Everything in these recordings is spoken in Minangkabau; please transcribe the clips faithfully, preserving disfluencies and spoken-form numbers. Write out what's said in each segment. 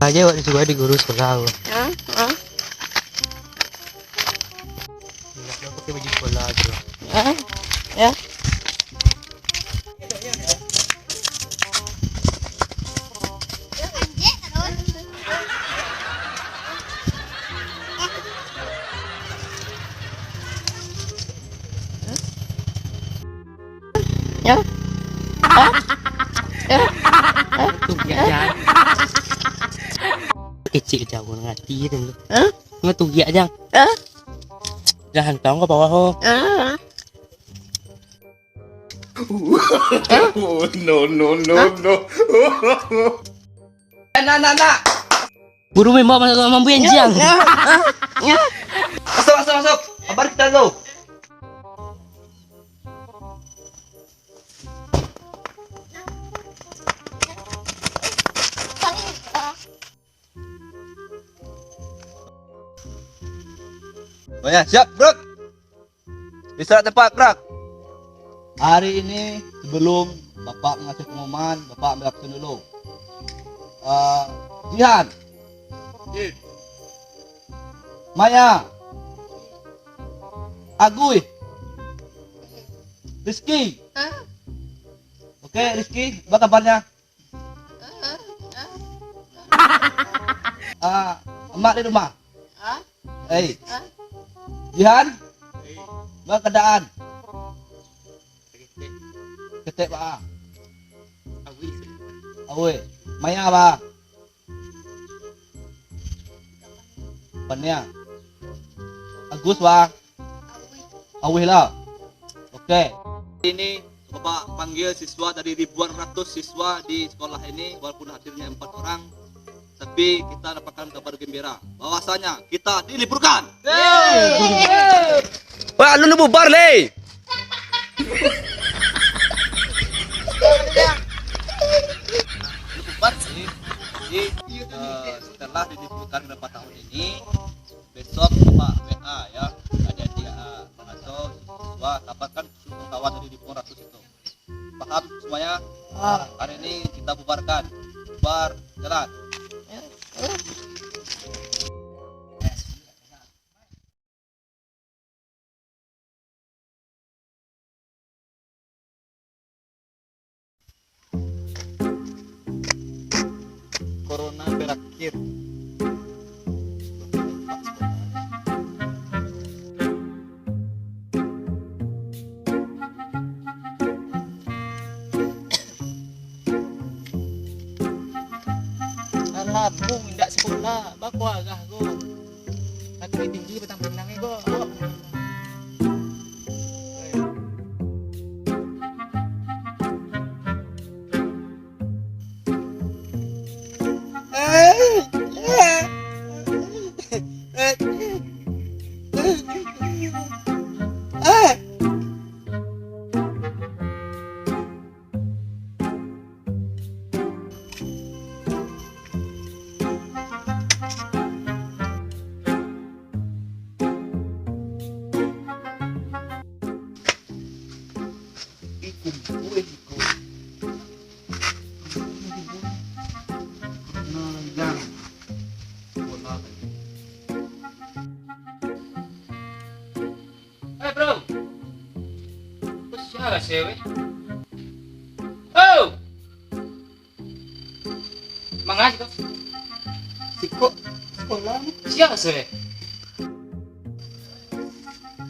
Aja awak disuruah di guru sekolah tu. Ha? Ha? Indak lah pakai baju sekolah tu. Ha? Ya. Ya? Ha? Ya? Ha? Tugiak, Jang. Kecil jauh nangati tu. Ha? Nggak tugiak, Jang. Ha? Jangan tahu nggak bawah, oh. Ha? Oh, no, no, no, no. Anak, anak, anak. Buru memang masuk mambu yang jiang. Masuk, masuk, masuk. Kabar kita tu. Oh ya, siap, bro. Istirahat cepat, bro. Hari ini, sebelum Bapak ngasih pengumuman, Bapak ambil absen dulu. Eh, Jihan. Maya. Agui. Rizky. Hah? Oke, Rizky, apa kabarnya? Ah, emak di rumah. Hah? Hei. Hah? Jihan. Hei. Ba keadaan. Ketek. Ketek ba. Awih. Awih. Maya ba. Pania. Agus ba. Awih lah. Oke. Ini Bapak panggil siswa dari ribuan ratus siswa di sekolah ini, walaupun hadirnya empat orang, tapi kita dapatkan kabar gembira bahwasanya kita diliburkan. Wah, lu bubar, leh. Bubar sih. Jadi, eh, setelah diliburkan beberapa tahun ini, besok Bapak W A ya, adik-adik, ah, pengasuh, siswa, kabarkan seluruh kawan dari ribuan ratus itu. Paham semuanya? Paham. Hari ini kita bubarkan. Bubar, jalan. Corona berakhir. Alah, Bung, indak sekolah, bakuagah ko. Tapi tinggi batang pinang ko. Eh, bro. Kok siapa sih, weh? Oh! Mangaji kau? Siko sekolah ni. Siapa sih, weh?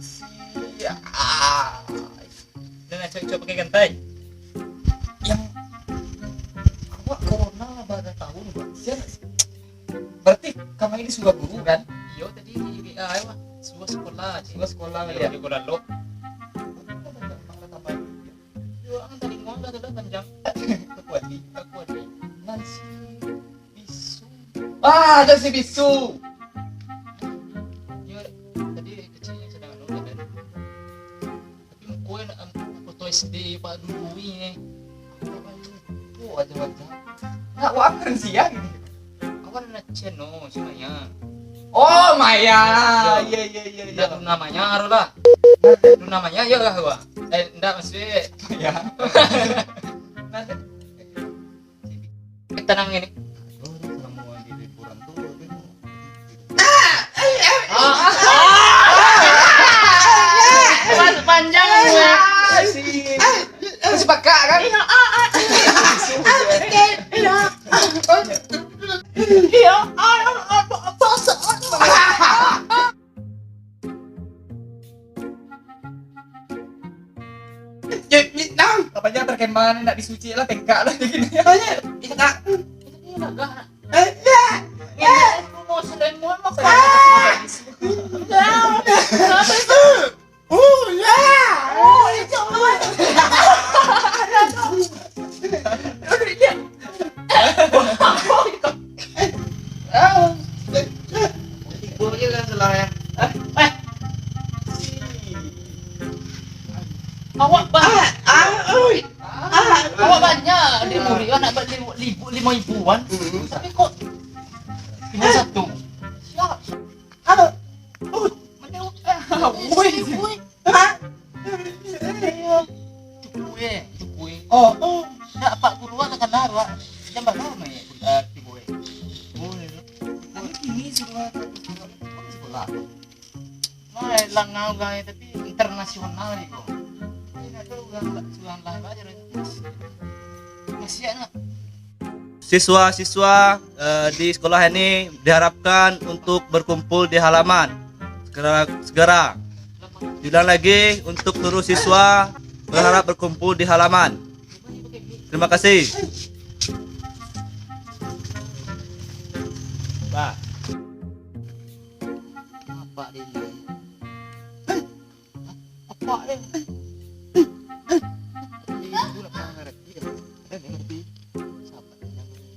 Sia. Dan nak cowok-cowok pakai gantai. Yang awak corona lah bara tahun, Bang. Sia. Berarti kama ini suruah guru, kan? Iyo, tadi di W A, ayo, Bang. Suruah sekolah, cik. Suruah sekolah, iyo, ya? Di Kuala Lumpur. Yo, ang tadi ngomong dah tu lah panjang. Aku adi, aku adi. Nan si Bisu. Ah, ada si Bisu. Yo, tadi kecilnya sedang anu, kan? Tapi muko nak, am, foto S D Pak dulu ni. Oh, wajah-wajah. Nak wakan sia gini. Awak nak ceno si Maya. Oh, Maya. Yo. Iya, iya, iya, iya. Ndak Luna Maya, aru lah. Luna Maya, yo lah, gua. Eh, ndak, maksudnya. Maya. Tenang ini. Oh, ini sama diri. Masuk panjang. Masih pakak kan? Yo, minang. Apa aja terkena nak disuci lah, tengkak lah jadi. Apa aja? Minang. Eh, ya. Ya, mau selain mau makan. Ya. Apa itu? Oh, ya. Oh, itu. Ibu aja lah salah ya. Eh, eh. Awak banyak. Ah, ah, oi. Ah, awak banyak di murid, anak ba-, limo, limo, limo ribuan. Hmm. Tapi kok cuma satu? Siap. Halo. Oh, mana, eh, woi. Woi. Hah? Cukup, eh, cukup, eh. Oh, oh. Dak, Pak Guru, ah, takana, Pak. Jam bara, eh, tibo, eh? Oh, iyo. Tapi kini suruah, suruah sekolah. Wah, langau, guys, tapi internasional ni, kok. Ini ado urang, urang lah, aja. Masih anak. Siswa-siswa, eh, di sekolah ini diharapkan untuk berkumpul di halaman. Segera, segera. Diulang lagi, untuk seluruh siswa berharap berkumpul di halaman. Terima kasih. Bah. Apa ini? Apa ni? Ini aku nak ngerti dah. Ada ni ngerti. Siapa ni yang ngerti?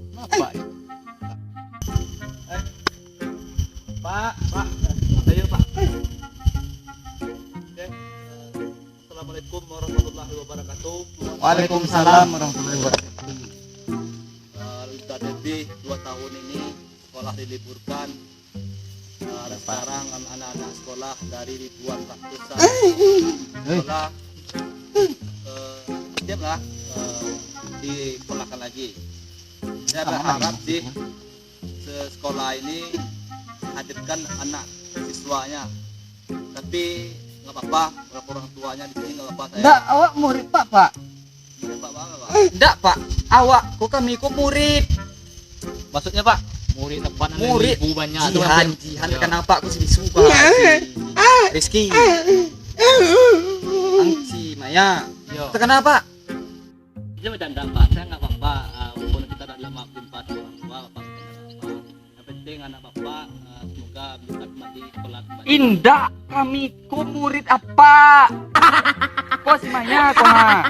Kenapa ni? Eh, Pak, Pak, ayo, Pak. Oke. Assalamualaikum warahmatullahi wabarakatuh. Waalaikumsalam warahmatullahi wabarakatuh. Eh, sudah lebih dua tahun ini sekolah diliburkan. Eh, dan sekarang an-, anak-anak sekolah dari ribuan ratusan sekolah, eh, siaplah, eh, disekolahkan lagi. Saya berharap sih se-, sekolah ini hadirkan anak siswanya. Tapi nggak apa-apa, orang, orang tuanya di sini nggak apa-apa, saya. Ndak, awak murid, Pak, Pak. Murid Pak, Pak, Pak. Ndak, Pak. Awak ko, kami ko murid. Maksudnya, Pak? Murid apa, nan murid ibu banyak tu, jihan, hampir. Jihan, ya. Kenapa aku si bisu, Pak? Si Rizky. Angci, Maya. Yo. Terkenal, Pak? Dia macam ndak, Pak. Saya nggak apa-apa. Ah, walaupun kita tak dalam jumpa sama orang tua, Bapak, kita nggak apa-apa. Yang penting anak Bapak, ah, semoga bisa kembali sekolah kembali. Indak, kami ko murid apa? Ko si Maya ko, ha.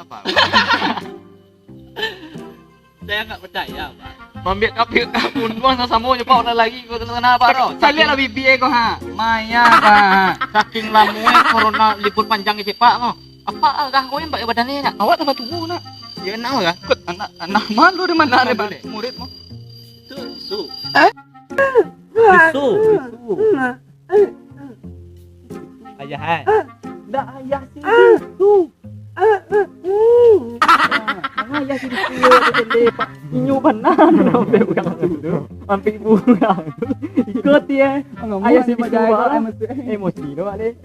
Apa? Saya nggak percaya, Pak. Mambiak kapir, bunuah samo-samo nyo, Pak, ulah lagi ko, kenapa, Pak, tu? Caliak lah bibia ko, ha. Maya ko, ha. Saking lamo, eh, corona libur panjang kecek, Pak, ko. Apa agak ko yang pakai badan ni, nak? Awak tambah tua, nak. Ya, nak lah. Kot anak, anak malu di mana ada murid mo? Itu isu. Eh? Isu. Isu. Ayah, eh? Ndak ayah si tu. Mana ayah si tu, dia cendek, Pak. Inyo bana. Sampai urang tu. Sampai urang tu. Ikut dia. Ayah si tu, Pak. Emosi tu, Pak, deh.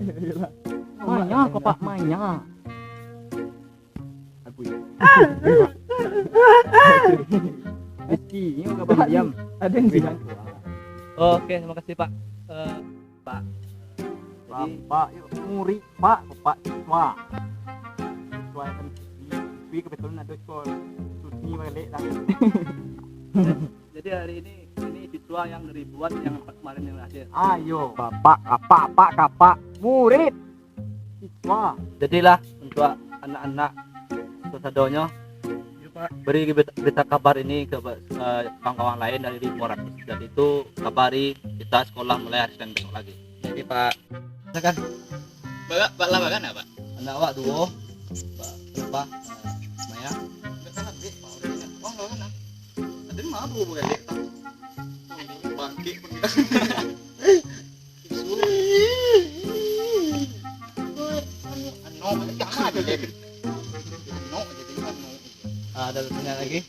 Maya ko, Pak, maya. Aku ya. Rizky, ini enggak diam. Ada yang bilang. Oke, terima kasih, Pak. Eh, Pak. Jadi, Bapak, yuk, murid, Pak, Bapak siswa. Siswa yang kan siswi, siswi kebetulan ada sekolah. Siswi balik lah. Jadi hari ini, ini siswa yang ribuan yang kemarin yang hadir. Ayo, Bapak, Bapak, Pak, Bapak, murid. Siswa. Jadilah untuk anak-anak sasadonyo, beri berita, berita kabar ini ke, eh, kawan-kawan lain dari ribuan ratus. Dan itu kabari kita sekolah mulai hari Senin besok lagi. Jadi, Pak, silakan. Bapak, Pak, lah, Pak, kan, Pak? Anak awak duo, Pak, Pak, eh, Maya. Enggak salah, Dek, Pak, udah ingat. Wah, enggak, kan, ah? Ada mah, Bu, Bu, Dek, Pak. Bangkit pun. Anu, anu, anu, anu, anu. Ah, ada pertanyaan lagi?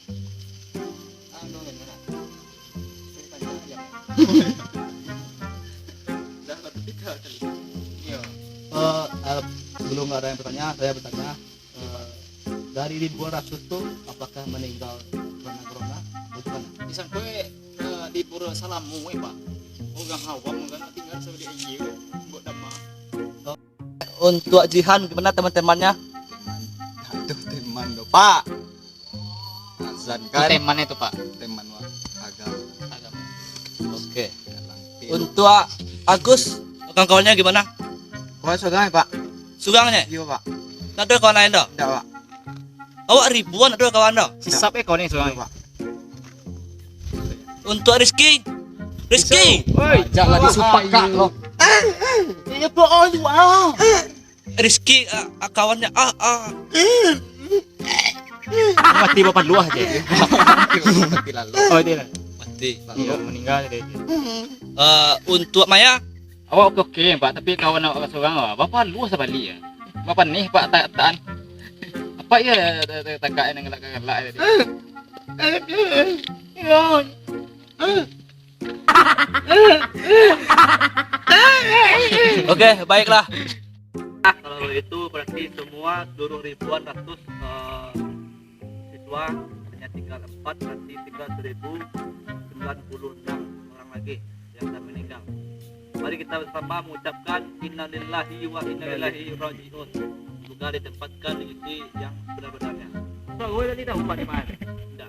Kalau nggak ada yang bertanya, saya bertanya, eh, dari ribuan ratus tu, apakah meninggal karena corona? Bukan. Di sana, eh, libur salamu, eh, Pak. Orang awam kan tinggal sama di I G, buat damai. Untuk Jihan, gimana teman-temannya? Aduh, teman lo, Pak. Azan kan? Teman itu, Pak. Teman, Pak. Agam. Agam. Oke. Untuk Agus, kawan-kawannya gimana? Kawan surang, Pak. Surang je? Iyo, Pak. Ndak ado kawan lain doh? Ndak, Pak. Awak ribuan ado kawan doh? Sisap eh kawan ni surang. Iyo, Pak. Untuk Rizky. Rizky. Woi, jangan disupak kak lo. Iya, Pak, aduh, ah. Rizky, ah, ah, kawannya, ah, ah. Mati bapak luah je. Mati lalu. Oh, dia lah. Mati. Iya, meninggal dia. Eh, untuk Maya? Awak oke-oke, Pak, tapi kawan awak surang, wah, bapak luah sabalik ya. Bapak nih, Pak, tak tahan. Apa ya, tak, tak, tak, yang ngelak-ngelak tadi? Oke, baiklah. Kalau itu berarti semua seluruh ribuan ratus, eh, siswa hanya tinggal empat, berarti tinggal seribu sembilan puluh enam orang lagi yang sudah meninggal. Mari kita bersama mengucapkan innalillahi wa inna ilaihi rajiun. Semoga ditempatkan di sisi yang benar-benarnya. Pak, gue tadi tahu Pak di mana? Tidak.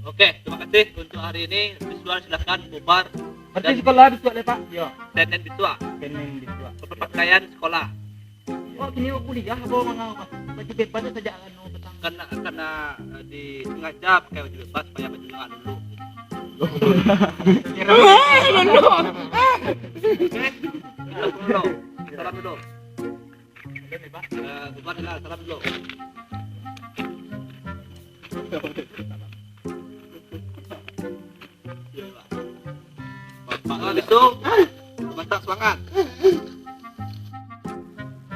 Oke, terima kasih untuk hari ini. Siswa silakan bubar. Berarti dan sekolah bisuak le, Pak? Yo. Senin bisuak. Senin bisuak. Berpakaian sekolah. Oh, kini aku kuliah apa mangau, Pak? Baju bebas tu saja anu petang. Karena, karena, eh, di sengaja pakai baju bebas supaya baju lengan dulu. Kira dulu. Salam dulu. Eh, bukan lah, salam dulu. Bapak itu mantap semangat.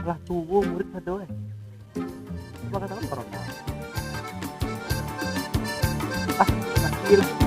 Alah, tuo murid sado, eh. Apa kata kan corona? Ah, mati lah.